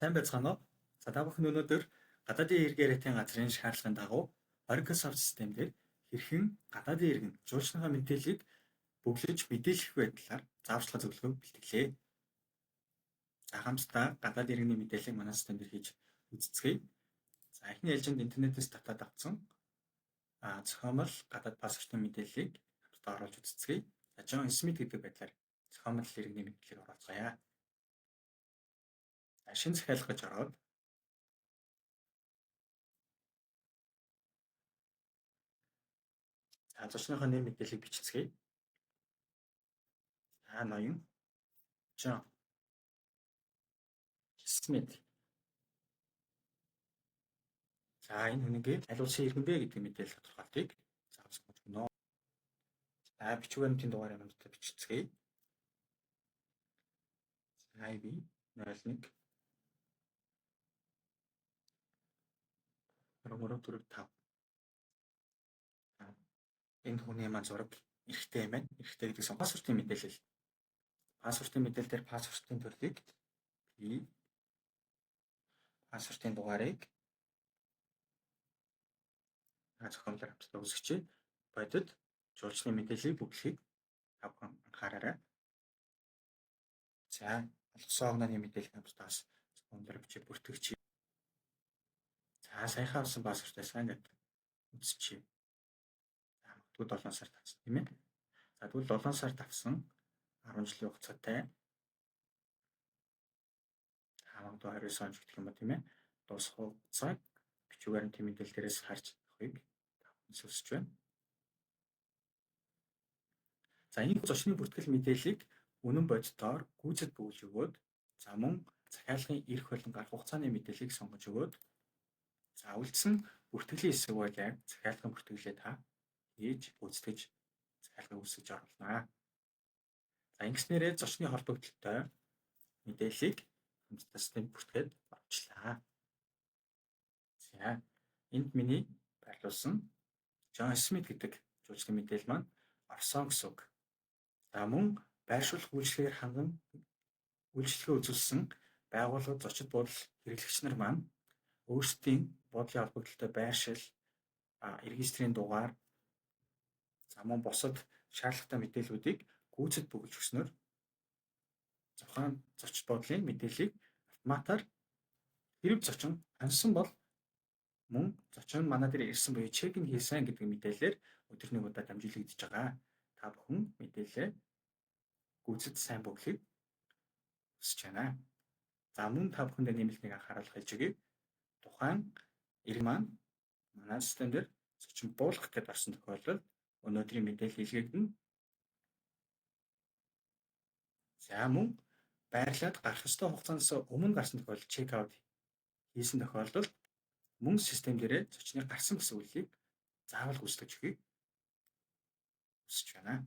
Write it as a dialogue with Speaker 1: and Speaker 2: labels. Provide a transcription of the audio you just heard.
Speaker 1: Сайн байцгаана уу? За та бүхэн өнөөдөр гадаадын хэрэг яриатын газрын шаардлагын дагуу Oracle Soft System дээр хэрхэн гадаадын иргэн жуулчныхаа мэдээллийг бөглөж мэдээлэх вэ талаар зааварчилгаа зөвлөгөөг бэлтгэлээ. За хамтдаа гадаадын иргэний мэдээллийг манай систем дээр хийж үздэцгээе. За эхний ээлжинд интернетээс татаад авсан зохиомол гадаад паспортын мэдээллийг хамтдаа оруулж үздэцгээе. За Джон Смит гэдэг байдлаар зохиомол иргэний мэдээллийг оруулцгаая. Шинэ захиалга гэж ороод за зочныхоо нэр мэдээллийг бичицгээе. За ноён Джон Смит. За энэ хүнийгээ аль улсын иргэн бэ гэдэг мэдээлэл тодорхойлтыг заавал сонгож өгнө. За бичиг баримтын дугаарыг хамтдаа бичицгээе. За IV 01 3 4 5. Энэ хүний маань зураг эрэгтэй юм байна. Эрэгтэй гэдэг сон паспортын мэдээлэл. Паспортын мэдээлэл дээр паспортын төрлийг P, паспортын дугаарыг зохиомлоор хамтдаа үүсгэжээ. Бодит жуулчны мэдээллийг бөглөхийг та бүхэн анхаараарай. За олгосон огнооны мэдээллийг хамтдаа бас зохиомлоор бичиж бүртгэж. За саяхан авсан паспортаас ингээд үзчихье. За магадгүй 7 сард авсан тийм ээ. За тэгвэл 7 сард авсан 10 жилийн хугацаатай. За магадгүй 29 он гэх юм ба тийм ээ. Дуусах хугацааг бичиг баримтын мэдээлэл дээрээс харж авахыг та бүхэн хүсэж байна. За энэ зочны бүртгэл мэдээллийг үнэн бодитоор гүйцэд бөглөж өгөөд, за мөн захиалгын ирэх болон гарах хугацааны мэдээллийг сонгож өгөөд, за үлдсэн бүртгэлийн хэсэг бол яг захиалгын бүртгэлээ та хийж гүйцэтгэж захиалгыг үүсгэж оруулнаа. За ингэснээрээ зочны холбогдлолтой мэдээллийг хамтдаа систем бүртгээд оруулчлаа. За энд миний байрлуулсан Джон Смит гэдэг жуулчны мэдээлэл маань орсон гэсэн үг. За мөн байршуулах үйлчилгээгээр ханган үйлчилгээ үзүүлсэн байгууллага, зочид буудал хэрэглэгч нар маань өөрсдийн буудлын холбогдлолтой байршил, регистрийн дугаар, за мөн бусад шаардлагатай мэдээллүүдийг гүйцэд бөглөж өгснөөр тухайн зочид буудлын мэдээллийг автоматар хэрэг зочин хансан бол мөн зочин манай дээр ирсэн буюу check-in хийсэн гэдэг мэдээлэлээр өдөр нэг удаа дамжуулагдаж байгаа. Та бүхэн мэдээлэлээ гүйцэд сайн бөглөхийг хүсэж байна. За мөн та бүхэндээ нэмэлт нэг анхаарал хэлж өгье. Тухайн иргэн маань манай систем дээр зочин буулгах гэдээ орсон тохиолдолд өнөөдрийн мэдээлэл илгээгдэнэ. За мөн байрлаад гарах ёстой хугацаанаас өмнө гарсан тохиолдолд check out хийсэн тохиолдолд мөн систем дээрээ зочныг гарсан гэсэн үйлийг заавал гүйцэтгэж өгөхийг хүсэж байна.